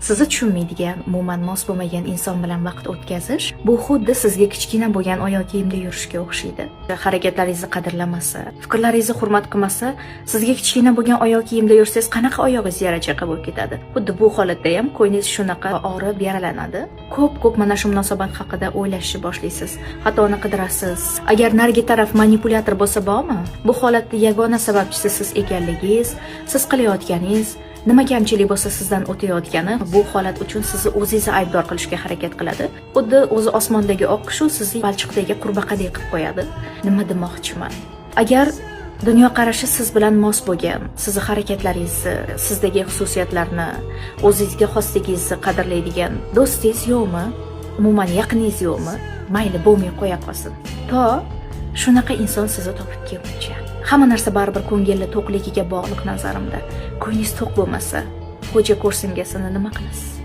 Sizni tushunmaydigan, umuman mos bo'lmagan inson bilan vaqt o'tkazish bu xuddi sizga kichkina bo'lgan oyoq kiyimda yurishga o'xshaydi. Harakatlaringizni qadrlamasa, fikrlaringizni hurmat qilmasa, sizga kichkina bo'lgan oyoq kiyimda yursangiz, qanaqa oyog'ingiz yara chaqa bo'lib ketadi. Xuddi bu holatda ham ko'nglingiz shunaqa og'rib, yaralanadi. Ko'p ko'p mana shu munosabat haqida o'ylashni boshlaysiz, xatoni qidirasiz. Agar narigi taraf manipulyator bo'lsa bormi, bu holatda yagona sababchisi siz ekanligingiz, siz qilayotganingiz nima kamchilik bo'lsa, sizdan o'tayotgani, bu holat uchun sizni o'zingizni aybdor qilishga harakat qiladi. Xuddi o'zi osmondagi oqqushu sizni balchiqdagi qurbaqadek qilib qo'yadi. Nima demoqchiman? Agar dunyoqarashi siz bilan mos bo'lgan, sizni harakatlaringizni, sizdagi xususiyatlarni, o'zingizga xosligingizni qadrlaydigan do'stingiz yo'qmi, umuman yaqiningiz yo'qmi, mayli, bo'lmay qo'ya qolsin, to shunaqa inson sizni topib kelguncha. Hamma narsa baribir ko'ngilli to'qligiga bog'liq nazarimda. Ko'nglingiz to'q bo'lmasa, xo'ja ko'rsingasini nima qilasiz?